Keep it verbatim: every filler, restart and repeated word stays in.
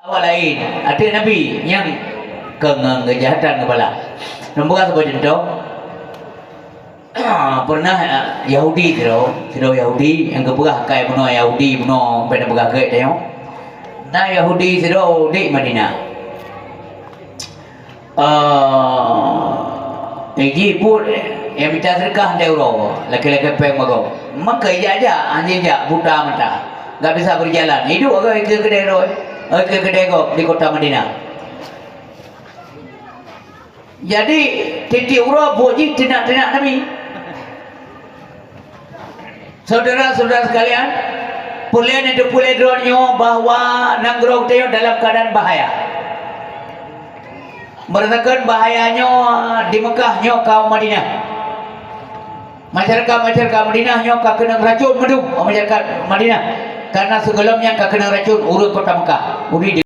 Awak laén, ateueh Nabi nyang keu ngon keujahatan keubalak. Lôn peugah saboh cuntoh. Pernah, eh, Yahudi sidroe, sidroe Yahudi nyang geupeugah akai bunoe Yahudi, bunoe pen peugah gét tanyoe. Na Yahudi sidroe di Madinah. Eh, jih buet, eh, nyang mita seudeukah antée uroe, lakée-lakée péng bagoe. Maka ijak-jak, hana jijak, buta mata. Gak bisa berjalan. Hidup agak ikeue keudée droe, ikeue keudée gob di kota Madinah. Jadi, tieb-tieb uroe buet jih teunak-teunak Nabi. Saudara-saudara sekalian, peureulée neuteupeue lé droeneuh nyoe bahwa nanggroe geutanyoe dalam keuadaan bahaya. Meurasakan bahaya nyoe di Mekah nyoe kaum Madinah. Masyarakat-masyarakat Madinah nyoe ka keunong racun mandum, masyarakat Madinah. Karena sigohlom nyan ka keunong racun ureuëng kota Mekah. Udi